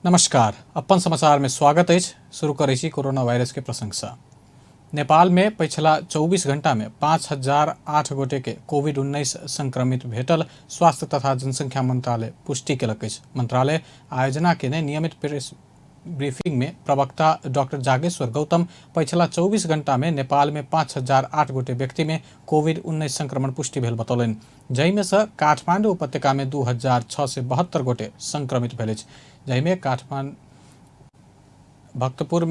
नमस्कार, अपन समाचार में स्वागत अछि। शुरू करै छी कोरोना वायरस के प्रशंसा। नेपाल में पछिला 24 घंटा में 5008 गोटे के कोविड-19 संक्रमित भेटल स्वास्थ्य तथा जनसंख्या मंत्रालय पुष्टि केलक अछि। मंत्रालय आयोजना केने नियमित प्रेस ब्रीफिंग में प्रवक्ता डॉक्टर जागेश्वर गौतम पछिला 24 घंटा में नेपाल में 5008 गोटे व्यक्ति में कोविड-19 संक्रमण पुष्टि भेल बतौलनि, जाहिमे सँ काठमांडू उपत्यका में 2672 गोटे संक्रमित भेल अछि, जाहिमे भक्तपुर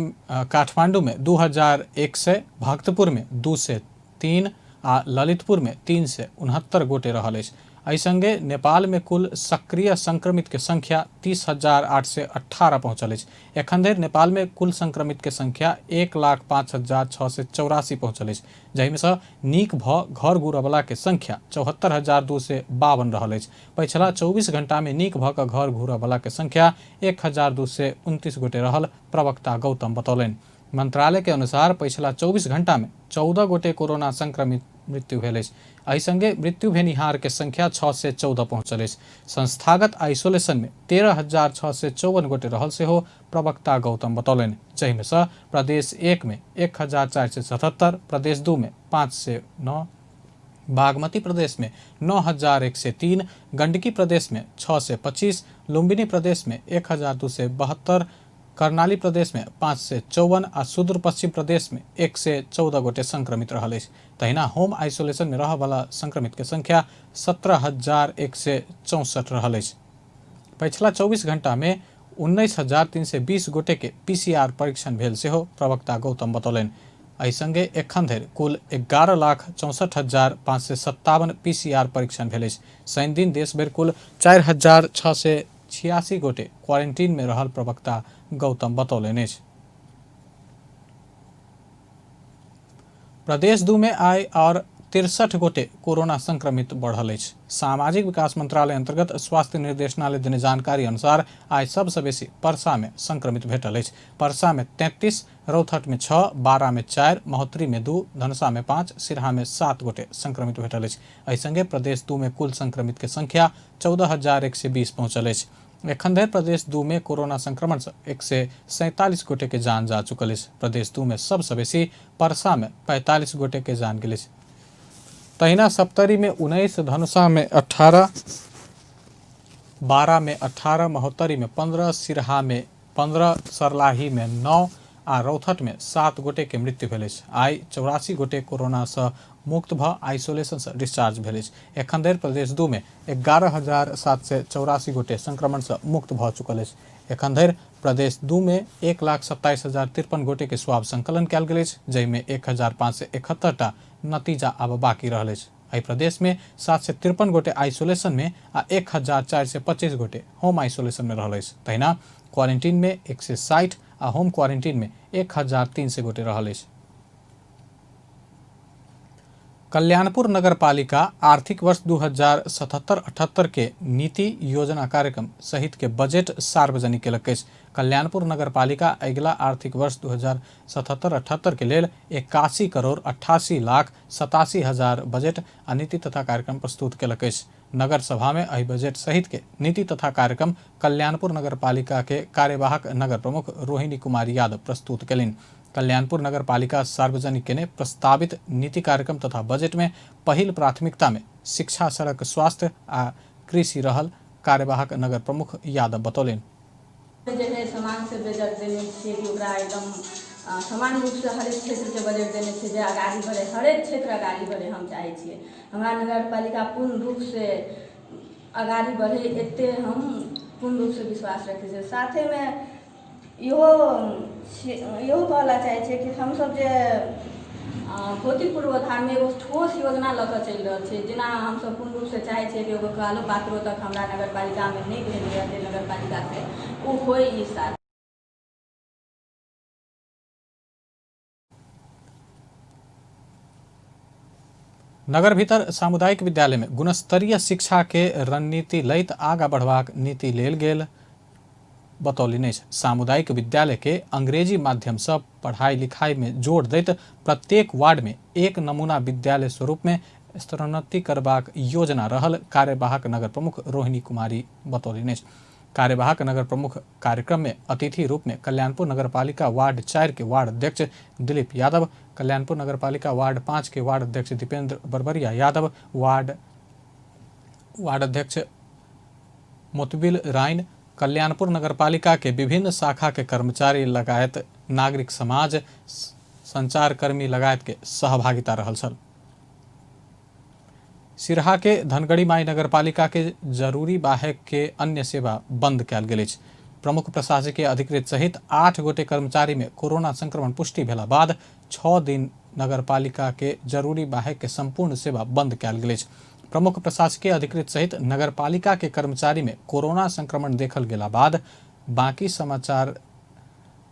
काठमांडू में 2100, भक्तपुर में 203 आ ललितपुर में 369 गोटे रहल अछि। एहि संगे नेपाल में कुल सक्रिय संक्रमित के संख्या 30,818 पहुंचल अछि। एखन धरि नेपाल में कुल संक्रमित के संख्या 1,05,684 पहुंचल अछि, जाहिमे सँ नीक भऽ घर घुरऽवला के संख्या 74,252 रहल अछि। पछिला 24 घंटा में नीक भऽ कऽ घर घुरऽवला के संख्या 1,229 गोटे रहल प्रवक्ता गौतम बतौलनि। मंत्रालय के अनुसार पछिला 24 घंटा में 14 गोटे कोरोना संक्रमित मृत्यु भेल अछि। एहि संगे मृत्यु भेनिहार के संख्या 614 पहुंचल अछि। संस्थागत आइसोलेशन में 13,654 गोटे रहल सेहो प्रवक्ता गौतम बतौलनि, जाहिमे सँ प्रदेश 1 में 1,477, प्रदेश 2 में 509, बागमती प्रदेश में 9,103, गंडकी प्रदेश में 625, लुम्बिनी प्रदेश में 1,272, कर्णाली प्रदेश में 554 आ सुदूर पश्चिम प्रदेश में 114 गोटे संक्रमित रहल अछि। तहिना होम आइसोलेशन में रहऽवला संक्रमित के संख्या 17,164 रहल अछि। पछिला 24 घंटा में 19,320 गोटे के पीसीआर परीक्षण भेल सेहो प्रवक्ता गौतम बतौलनि। एहि संगे एखन धरि कुल 11,64,557 पीसीआर परीक्षण भेल अछि। शनिदिन देशभरि कुल 4,686 गोटे क्वारेंटीन में रहल प्रवक्ता गौतम बतौलनि अछि। प्रदेश 2 में आइ और 63 गोटे कोरोना संक्रमित बढ़ल अछि। सामाजिक विकास मंत्रालय अंतर्गत स्वास्थ्य निर्देशनालय देने जानकारी अनुसार आइ सबसँ बेसी परसा में संक्रमित भेटल अछि। परसा में 33, रौतहट में 6, बारा में 4, महोत्तरी में 2, धनुषा में 5, सिरहा में 7 गोटे संक्रमित भेटल अछि। एहि संगे प्रदेश 2 में कुल संक्रमित के संख्या 14,120 पहुंचल अछि। एखन धरि प्रदेश 2 में कोरोना संक्रमण सँ 147 गोटे के जान जा चुकल अछि। प्रदेश 2 में सबसँ बेसी परसा में 45 गोटे के जान गेल अछि। तहिना सप्तरी में 19, धनुषा में 18, बारा में 18, महोत्तरी में 15, सिरहा में 15, सरलाही में 9 आ रौतहट में 7 गोटे के मृत्यु भेल अछि। आइ 84 गोटे कोरोना सँ मुक्त भऽ आइसोलेशन सँ डिस्चार्ज भेल अछि। एखन धरि प्रदेश 2 में 11,784 गोटे संक्रमण सँ मुक्त भऽ चुकल अछि। एखन धरि प्रदेश 2 में 1,27,053 गोटे के स्वाब संकलन कयल गेल अछि, जाहिमे 1,571 टा नतीजा आब बाकी रहल अछि। एहि प्रदेश में 753 गोटे आइसोलेशन में आ 1,425 गोटे होम आइसोलेशन में रहल अछि। तहिना क्वारेंटीन में 160 आ होम क्वारेंटीन में 1,300 गोटे रहल अछि। कल्याणपुर नगरपालिका आर्थिक वर्ष 2077-78 के नीति योजना कार्यक्रम सहित के बजट सार्वजनिक केलक अछि। कल्याणपुर नगरपालिका अगिला आर्थिक वर्ष 2077-78 के लेल 81 करोड़ 88 लाख 87 हजार बजट आ नीति तथा कार्यक्रम प्रस्तुत केलक अछि। नगर सभा में एहि बजट सहित के नीति तथा कार्यक्रम कल्याणपुर नगरपालिका के कार्यवाहक नगर प्रमुख रोहिणी कुमारी यादव प्रस्तुत केलनि। कल्याणपुर नगरपालिका सार्वजनिक केने प्रस्तावित नीति कार्यक्रम तथा बजट में पहिल प्राथमिकता में शिक्षा, सड़क, स्वास्थ्य आ कृषि रहल कार्यवाहक नगर प्रमुख यादव बतौलनि। जे है समान से बजट देने छियै कि ओकरा एकदम समान रूपसँ हरेक क्षेत्रके बजट देने छियै जे अगाड़ी बढ़े, हरेक क्षेत्र अगाड़ी बढ़े हम चाहै छियै। हमरा नगरपालिका पूर्ण रूपसँ अगाड़ी बढ़े एते हम पूर्ण रूपसँ विश्वास रखै छियै। साथेमे इहो इहो कहऽ लए चाहै छियै कि हमसभ जे भौतिक पूर्वाधारमे एगो ठोस योजना लऽ कऽ चलि रहल छियै, जेना हमसभ पूर्ण रूपसँ चाहै छियै कि एगो कालो पात्रो तक हमरा नगरपालिकामे नहि भेल यऽ नगरपालिकासँ ओ होइ ई साल। नगर भीतर सामुदायिक विद्यालय में गुणस्तरीय शिक्षा के रणनीति लैत आगा बढ़बाक नीति लेल गेल बतौलनि अछि। सामुदायिक विद्यालय के अंग्रेजी माध्यम से पढ़ाई लिखाई में जोर दैत प्रत्येक वार्ड में एक नमूना विद्यालय स्वरूप में स्तरोन्नति करबाक योजना रहल कार्यवाहक नगर प्रमुख रोहिणी कुमारी बतौलनि अछि। कार्यवाहक नगर प्रमुख कार्यक्रम में अतिथि रूप में कल्याणपुर नगरपालिका वार्ड 4 के वार्ड अध्यक्ष दिलीप यादव, कल्याणपुर नगरपालिका वार्ड 5 के वार्ड अध्यक्ष दीपेंद्र बरबरिया यादव, वार्ड अध्यक्ष मोतबिल राइन, कल्याणपुर नगरपालिका के विभिन्न शाखा के कर्मचारी लगायत नागरिक समाज, संचारकर्मी लगायत के सहभागिता रहल छल। सिरहा के धनगढ़ी माई नगरपालिका के जरूरी बाहेक के अन्य सेवा बंद कयल गेल अछि। प्रमुख प्रशासकीय अधिकृत सहित 8 गोटे कर्मचारी में कोरोना संक्रमण पुष्टि भेला बाद 6 दिन नगरपालिका के जरूरी बाहेक के संपूर्ण सेवा बंद कयल गेल अछि। प्रमुख प्रशासकीय अधिकृत सहित नगरपालिका के कर्मचारी में कोरोना संक्रमण देखल गेला बाद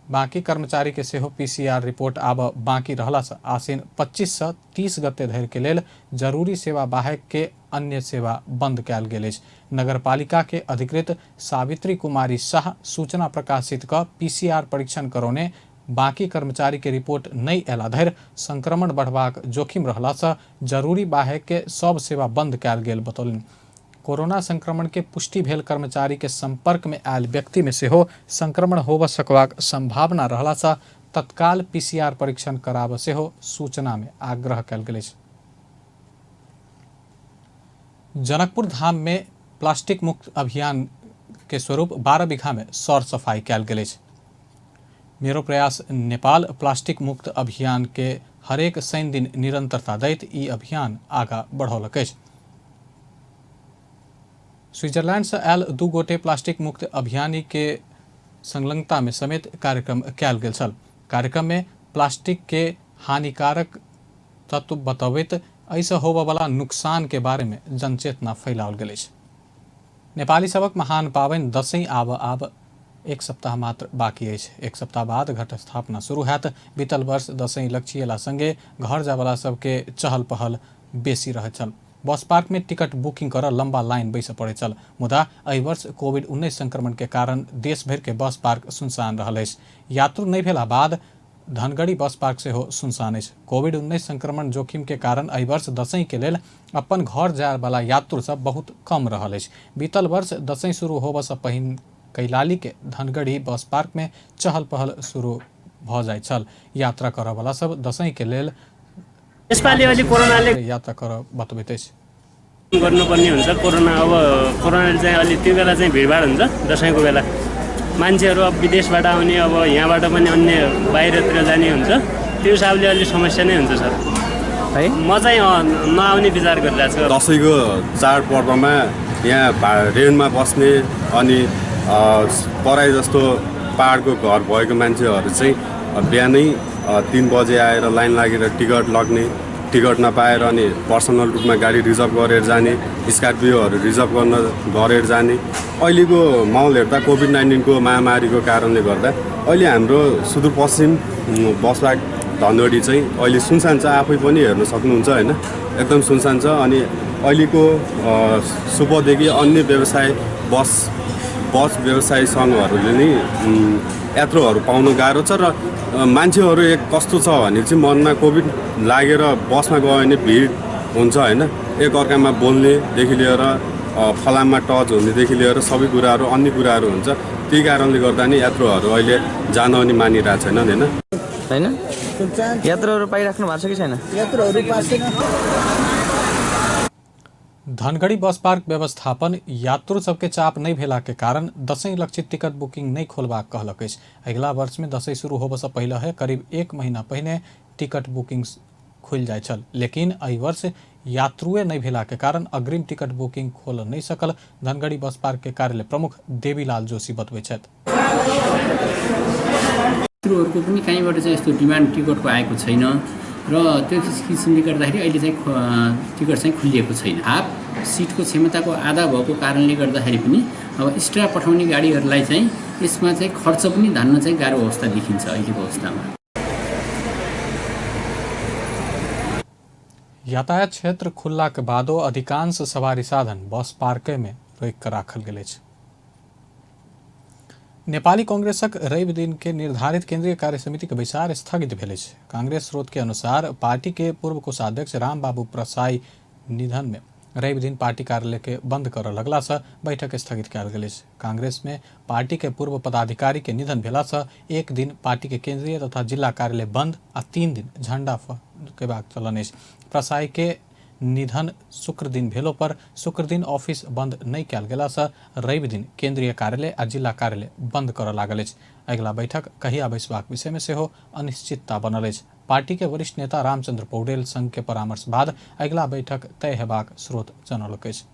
बाकी कर्मचारी के सेहो पीसीआर रिपोर्ट आब बाकी रहला से आसिन 25 से 30 गते धरि के लेल जरूरी सेवा बाहेक के अन्य सेवा बंद कयल गेल अछि। नगरपालिका के अधिकृत सावित्री कुमारी शाह सूचना प्रकाशित क पीसीआर परीक्षण करौने बाकी कर्मचारी के रिपोर्ट नहि अयला धरि संक्रमण बढ़बाक जोखिम रहला से जरूरी बाहेक के सब सेवा बंद कयल गेल बतौलनि। कोरोना संक्रमण के पुष्टि भेल कर्मचारी के संपर्क में आयल व्यक्ति में सेहो संक्रमण होबय सकबाक संभावना रहला से तत्काल पीसीआर परीक्षण कराबय सेहो सूचना में आग्रह कयल गेल अछि। जनकपुर धाम में प्लास्टिक मुक्त अभियान के स्वरूप 12 बीघा में सौर सफाई कयल गेल अछि। मेरो प्रयास नेपाल प्लास्टिक मुक्त अभियान के हरेक शनि दिन निरंतरता दैत ई अभियान आगा बढ़ौलक अछि। स्विट्जरलैंड से आयल 2 गोटे प्लास्टिक मुक्त अभियानी के संलग्नता में समेत कार्यक्रम कयल गेल छल। कार्यक्रम में प्लास्टिक के हानिकारक तत्व बतबैत एहिसँ होबयवला नुकसान के बारे में जनचेतना फैलाओल गेल अछि। नेपाली सबक महान पाबनि दसैँ आब आब 1 सप्ताह मात्र बाकी अछि। 1 सप्ताह बाद घट स्थापना शुरू हैत। बीतल वर्ष दसैँ लक्षिएला संगे घर जायवला सबके चहल पहल बेसी रहैत छल। बस पार्क में टिकट बुकिंग कर लंबा लाइन बैसऽ पड़ैत छल। मुदा एहि वर्ष कोविड-19 संक्रमण के कारण देश भरि के बस पार्क सुनसान रहल अछि। यात्रु नहि भेला बाद धनगढ़ी बस पार्क सेहो सुनसान अछि। कोविड-19 संक्रमण जोखिम के कारण एहि वर्ष दसैँ के लेल अपन घर जाय वाला यात्रु सब बहुत कम रहल अछि। बीतल वर्ष दसैँ शुरू होबऽ सँ पहिने कैलाली के धनगढ़ी बस पार्क में चहल पहल शुरू भऽ जाइत छल। यात्रा करऽ वाला सब दसैँ के लेल यसपालि अलि कोरोनाले यात्रा करऽ बतबैत अछि। गर्नुपर्ने हुन्छ। कोरोना अब कोरोनाले चाहिँ अलि त्यो बेला चाहिँ भिडभाड हुन्छ। दसैँको बेला मान्छेहरू अब विदेशबाट आउने, अब यहाँबाट पनि अन्य बाहिरतिर जाने हुन्छ। त्यो हिसाबले अलि समस्या नै हुन्छ सर। है म चाहिँ नआउने विचार गरिरहेको छु। दसैँको चाडपर्वमा यहाँ रेन्टमा बस्ने अनि पराई जस्तो पहाडको घर भएको मान्छेहरू चाहिँ बिहानै 3 बजे आएर लाइन लागेर टिकट लग्ने, टिकट नपाएर अनि पर्सनल रूपमा गाडी रिजर्भ गरेर जाने, स्कर्पियोहरू रिजर्भ गर्न गरेर जाने। अहिलेको माहौल हेर्दा कोभिड-19 को महामारीको कारणले गर्दा अहिले हाम्रो सुदूरपश्चिम बस पार्क धनगढी चाहिँ अहिले सुनसान छ। आफै पनि हेर्न सक्नुहुन्छ होइन, एकदम सुनसान छ। अनि अहिलेको सुपदेखि अन्य व्यवसाय बस व्यवसाय सङ्घहरूले नै यात्रुहरू पाउनु गाह्रो छ। र मान्छेहरू एक कस्तो छ भने चाहिँ मनमा कोभिड लागेर बसमा गयो भने भिड हुन्छ होइन, एकअर्कामा बोल्नेदेखि लिएर फलाममा टच हुनेदेखि लिएर सबै कुराहरू अन्य कुराहरू हुन्छ। त्यही कारणले गर्दा नि यात्रुहरू अहिले जान पनि मानिरहेको छैनन् होइन। होइन, यात्रुहरू पाइराख्नु भएको छ कि छैन? यात्रुहरू पाएको छैन। धनगढ़ी बस पार्क व्यवस्थापन यात्रु सबके चाप नहीं भेला के कारण दसैँ लक्षित टिकट बुकिंग नहीं खोलबाक कहलक अछि। अगिला वर्ष में दसैँ शुरू होबऽ सँ पहिले है करीब 1 महीना पहिने टिकट बुकिंग खुलि जाइत छल, लेकिन एहि वर्ष यात्रुए नहीं भेला के कारण अग्रिम टिकट बुकिंग खोल नहीं सकल धनगढ़ी बस पार्क के कार्यालय प्रमुख देवीलाल जोशी बतबै छथि। यात्रुहरूको पनि कहीँबाट चाहिँ यस्तो डिमान्ड टिकटको आएको छैन र त्यो किसिमले गर्दाखेरि अहिले चाहिँ टिकट चाहिँ खुलिएको छैन। हाफ सिटको क्षमताको आधा भएको कारणले गर्दाखेरि पनि अब एक्स्ट्रा पठाउने गाडीहरूलाई चाहिँ यसमा चाहिँ खर्च पनि धान्न चाहिँ गाह्रो अवस्था देखिन्छ अहिलेको अवस्थामा। यातायात क्षेत्र खुललाक बादो अधिकांश सवारी साधन बस पार्के में रोकि कऽ राखल गेल अछि। नेपाली कांग्रेसक रवि दिन के निर्धारित केंद्रीय कार्य समिति के बैसार स्थगित भेल अछि। कांग्रेस स्रोत के अनुसार पार्टी के पूर्व कोषाध्यक्ष रामबाबू प्रसाई निधन में रवि दिन पार्टी कार्यालय के बंद करऽ लगला से बैठक स्थगित कयल गेल अछि। कांग्रेस में पार्टी के पूर्व पदाधिकारी के निधन भेला से एक दिन पार्टी के केंद्रीय तथा जिला कार्यालय बंद आ 3 दिन झंडा फहकेबाक चलन अछि। प्रसाई के निधन शुक्र दिन भेलो पर शुक्र दिन ऑफिस बंद नहि कयल गेला से रवि दिन केंद्रीय कार्यालय आ जिला कार्यालय बंद करऽ लागल अछि। अगिला बैठक कहिया बैसबाक विषय में सेहो अनिश्चितता बनल अछि। पार्टी के वरिष्ठ नेता रामचंद्र पौडेल संघ के परामर्श बाद अगिला बैठक तय हेबाक स्रोत जनौलक अछि।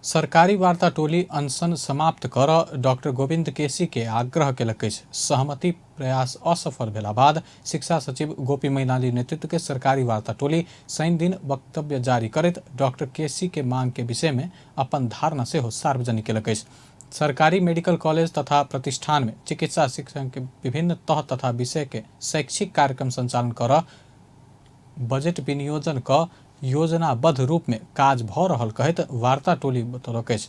सरकारी वार्ता टोली अनशन समाप्त कर डॉक्टर गोविंद केसी के आग्रह केलक अछि। सहमति प्रयास असफल भेला बाद शिक्षा सचिव गोपी मैनाली नेतृत्व के सरकारी वार्ता टोली शनि दिन वक्तव्य जारी करैत डॉक्टर केसी के मांग के विषय में अपन धारणा सेहो सार्वजनिक केलक अछि। सरकारी मेडिकल कॉलेज तथा प्रतिष्ठान में चिकित्सा शिक्षण के विभिन्न तह तथा विषय के शैक्षिक कार्यक्रम संचालन कर बजट विनियोजन क योजनाबद्ध रूप में काज भ रहल कहैत वार्ता टोली बतौलक अछि।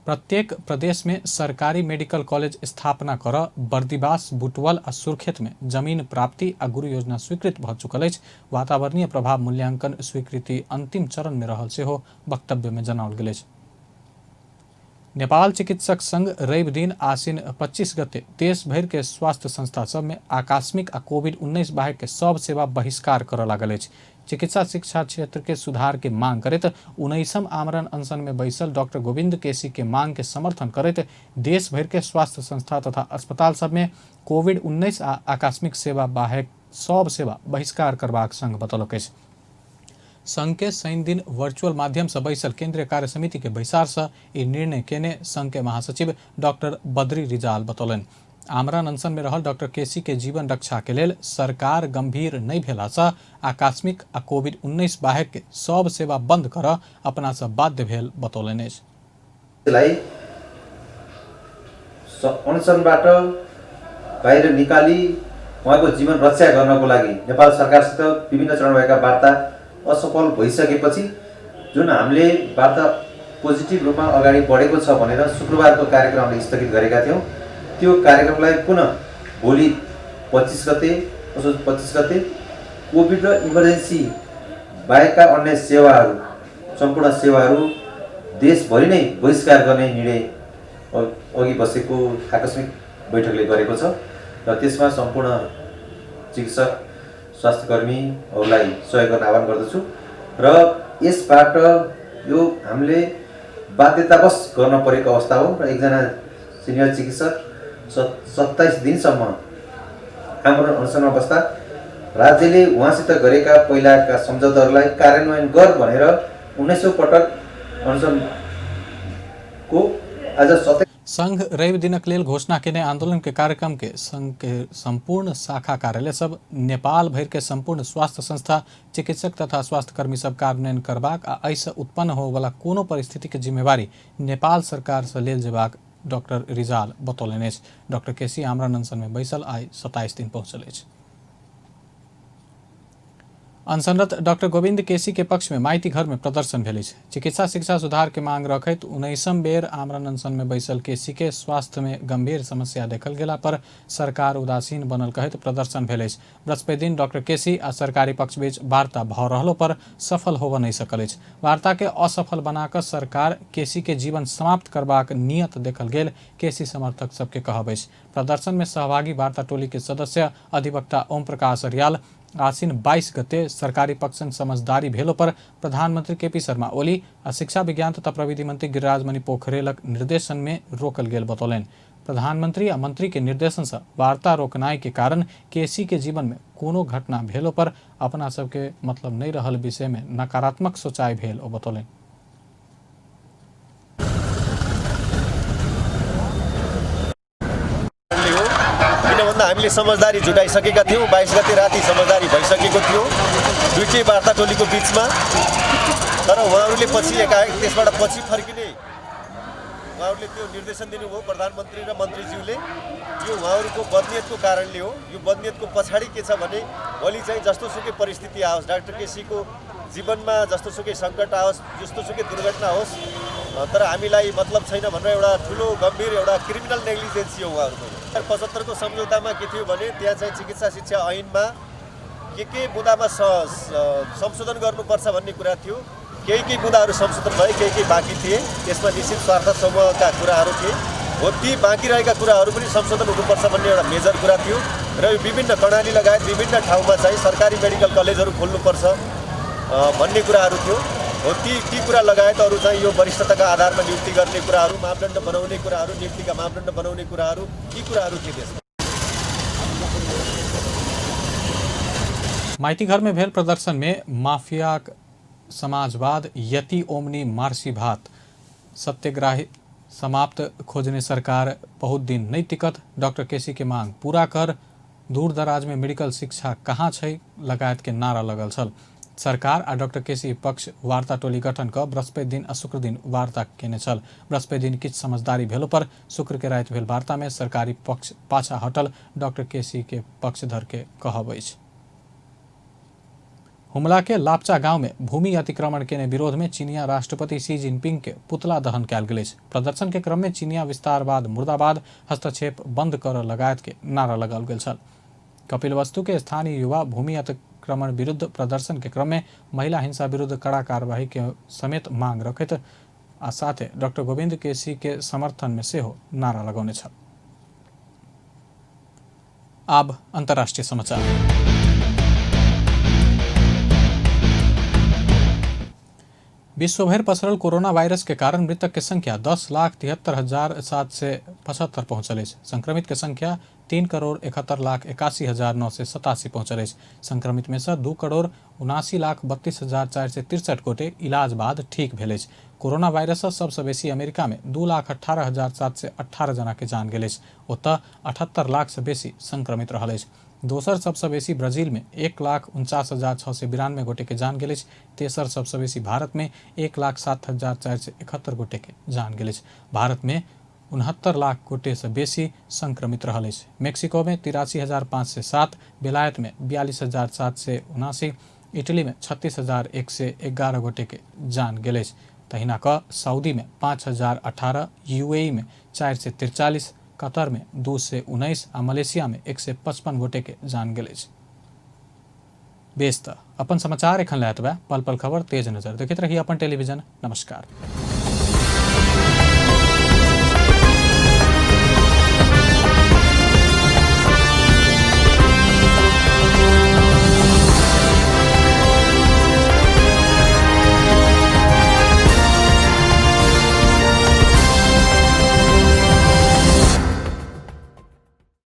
प्रत्येक प्रदेश में सरकारी मेडिकल कॉलेज स्थापना कर बर्दिवास, बुटवल आ सुर्खेत में जमीन प्राप्ति आ गुरु योजना स्वीकृत भ चुकल अछि। वातावरणीय प्रभाव मूल्यांकन स्वीकृति अंतिम चरण में रहल सेहो वक्तव्य में जनाओल गेल अछि। नेपाल चिकित्सक संघ रवि दिन आसिन 25 गते देश भरि के स्वास्थ्य संस्था सब में आकस्मिक आ कोविड-19 बाहेक के सब सेवा बहिष्कार करऽ लागल अछि। चिकित्सा शिक्षा क्षेत्र के सुधार के मांग करैत 19म आमरण अनशन में बैसल डॉक्टर गोविंद केसी के मांग के समर्थन करैत देश भरि के स्वास्थ्य संस्था तथा अस्पताल सब में कोविड-19 आ आकस्मिक सेवा बाहेक सब सेवा बहिष्कार करबाक संघ बतौलक अछि। संघ के शनि दिन वर्चुअल माध्यम से बैसल केंद्रीय कार्य समिति के बैसार से ई निर्णय केने संघ के महासचिव डॉक्टर बद्री रिजाल बतौलनि। आमरण अनशन में रहल डॉक्टर केसी के जीवन रक्षा के लेल सरकार गंभीर नहि भेला से आकस्मिक आ कोविड-19 बाहेक के सब सेवा बंद कर अपना से बाध्य भेल बतौलनि अछि। अनसनबाट बाहिर निकाली उहाँको जीवन रक्षा गर्नको लागि नेपाल सरकारसित विभिन्न चरण भएका वार्ता असफल भइसकेपछि जुन हामीले वार्ता पोजिटिभ रूपमा अगाडि बढेको छ भनेर शुक्रबारको कार्यक्रम हामीले स्थगित गरेका थियौँ, त्यो कार्यक्रमलाई पुनः भोलि 25 गते असोज 25 गते कोभिड र इमर्जेन्सी बाहेकका अन्य सेवाहरू सम्पूर्ण सेवाहरू देशभरि नै बहिष्कार गर्ने निर्णय अघि बसेको आकस्मिक बैठकले गरेको छ र त्यसमा सम्पूर्ण चिकित्सक स्वास्थ्यकर्मीहरूलाई सहयोग गर्न आह्वान गर्दछु र यसबाट यो हामीले बाध्यतावश गर्न परेको अवस्था हो र एकजना सिनियर चिकित्सक 27 दिनसम्म आमरण अनसनमा बस्दा राज्यले उहाँसित गरेका पहिलाका सम्झौताहरूलाई कार्यान्वयन गर भनेर 19औं पटक अनसनको आज 27 संघ रवि दिनक लेल घोषणा केने आंदोलन के कार्यक्रम के संघ के संपूर्ण शाखा कार्यालय सब नेपाल भरि के संपूर्ण स्वास्थ्य संस्था चिकित्सक तथा स्वास्थ्यकर्मी सब कार्यान्वयन करबाक आ एहिसँ उत्पन्न होवला कोनो परिस्थिति के जिम्मेवारी नेपाल सरकार से लेल जेबाक डॉक्टर रिजाल बतौलनि अछि। डॉक्टर केसी आमरण अनशन में बैसल आइ 27 दिन पहुँचल अछि। अनशनरत डॉक्टर गोविंद केसी के पक्ष में माइती घर में प्रदर्शन भेल अछि। चिकित्सा शिक्षा सुधार के मांग रखैत 19म बेर आमरण अनशन में बैसल केसी के स्वास्थ्य में गंभीर समस्या देखल गेला पर सरकार उदासीन बनल कहैत प्रदर्शन भेल अछि। बृहस्पति दिन डॉक्टर केसी आ सरकारी पक्ष बीच वार्ता भऽ रहलो पर सफल होबऽ नहि सकल अछि। वार्ता के असफल बनाकऽ सरकार केसी के जीवन समाप्त करबाक नियत देखल गेल केसी समर्थक सबके कहब अछि। प्रदर्शन में सहभागी वार्ता टोली के सदस्य अधिवक्ता ओम प्रकाश अर्याल आसिन 22 गते सरकारी पक्षसँग समझदारी भेलो पर प्रधानमंत्री केपी शर्मा ओली आ शिक्षा विज्ञान तथा प्रविधि मंत्री गिरिराज मणि पोखरेलक निर्देशन में रोकल गेल बतौलनि। प्रधानमंत्री आ मंत्री के निर्देशन से वार्ता रोकनाई के कारण केसी के जीवन में कोनो घटना भेलो पर अपना सबके मतलब नहीं रहल विषय में नकारात्मक सोचाई भेल ओ बतौलनि। किन भन्दा हामीले समझदारी जुटाइसकेका थियौँ। 22 गते राति समझदारी भइसकेको थियो दुईटै वार्ता टोलीको बिचमा, तर उहाँहरूले पछि एकाएक त्यसबाट पछि फर्किने उहाँहरूले त्यो निर्देशन दिनुभयो प्रधानमन्त्री र मन्त्रीज्यूले। यो उहाँहरूको बदनियतको कारणले हो। यो बदनियतको पछाडि के छ भने भोलि चाहिँ जस्तोसुकै परिस्थिति आओस्, डाक्टर केसीको जीवनमा जस्तोसुकै सङ्कट आओस्, जस्तोसुकै दुर्घटना होस्, तर हामीलाई मतलब छैन भनेर एउटा ठुलो गम्भीर एउटा क्रिमिनल नेग्लिजेन्सी हो उहाँहरूको। 2075को सम्झौतामा के थियो भने त्यहाँ चाहिँ चिकित्सा शिक्षा ऐनमा के बुँदामा संशोधन गर्नुपर्छ भन्ने कुरा थियो। केही केही बुँदाहरू संशोधन भए, केही केही बाँकी थिए। त्यसमा निश्चित स्वार्थ समूहका कुराहरू थिए। हो, ती बाँकी रहेका कुराहरू पनि संशोधन हुनुपर्छ भन्ने एउटा मेजर कुरा थियो। र यो विभिन्न कर्णाली लगायत विभिन्न ठाउँमा चाहिँ सरकारी मेडिकल कलेजहरू खोल्नुपर्छ भन्ने कुराहरू थियो। हो, ती ती कुरा लगायत अरू चाहिँ यो वरिष्ठताका आधारमा नियुक्ति गर्ने कुराहरू, मापदण्ड बनाउने कुराहरू, नियुक्तिका मापदण्ड बनाउने कुराहरू, यी कुराहरू थिए त्यसमा। माइतीघर में भेल प्रदर्शन में माफिया समाजवाद यति ओमनी मार्सी भात सत्याग्रही समाप्त खोजने सरकार बहुत दिन नहीं टिकत, डॉक्टर केसी के मांग पूरा कर, दूर दराज में मेडिकल शिक्षा कहाँ छै लगायत के नारा लगल छल। सरकार आ डॉक्टर केसी पक्ष वार्ता टोली गठन क बृहस्पति दिन आ शुक्र दिन वार्ता केने छल। बृहस्पति दिन किछु समझदारी भेलो पर शुक्र के राति भेल वार्ता में सरकारी पक्ष पाछा हटल डॉक्टर केसी के पक्षधर के कहब अछि। हुमला के लापचा गांव में भूमि अतिक्रमण के विरोध में चीनिया राष्ट्रपति शी जिनपिंग के पुतला दहन कयल गेल अछि। प्रदर्शन के क्रम में चीनिया विस्तारवाद मुर्दाबाद, हस्तक्षेप बंद कर लगायत के नारा लगाओल गेल छल। कपिलवस्तु के स्थानीय युवा भूमि अतिक्रमण विरुद्ध प्रदर्शन के क्रम में महिला हिंसा विरुद्ध कड़ा कार्यवाही के समेत मांग रखैत आ साथे डॉक्टर गोविंद केसी के समर्थन में सेहो नारा लगौने छल। आब अंतर्राष्ट्रीय समाचार। विश्वभर पसरल कोरोना वायरस के कारण मृतक के संख्या 10,73,775 पहुंचल अछि। संक्रमित के संख्या 3,71,81,987 पहुंचल अछि। संक्रमित में से 2,79,32,463 गोटे इलाज बाद ठीक भेल अछि। कोरोना वायरस सँ सबसँ बेसी अमेरिका में 2,18,718 जना के जान गेल अछि। ओतऽ 78 लाख से बेसी संक्रमित रहल अछि। दोसर सबसँ बेसी ब्राजील में 1,49,692 गोटे के जान गेल अछि। तेसर सबसँ बेसी भारत में 1,07,471 गोटे के जान गेल अछि। भारत में 69 लाख गोटे से बेसी संक्रमित रहल अछि। मेक्सिको में 83,507, बेलायत में 42,779, इटली में 36,111 गोटे के जान गेल अछि। तहिना कऽ सऊदी में 5,018, यूएई में 443, कतर में 219 आ मलेशिया में 155 गोटे के जान गेल अछि। बेस तऽ अपन समाचार एखन लए एतबे। पल पल खबर तेज नजर देखैत रही अपन टेलीविजन। नमस्कार।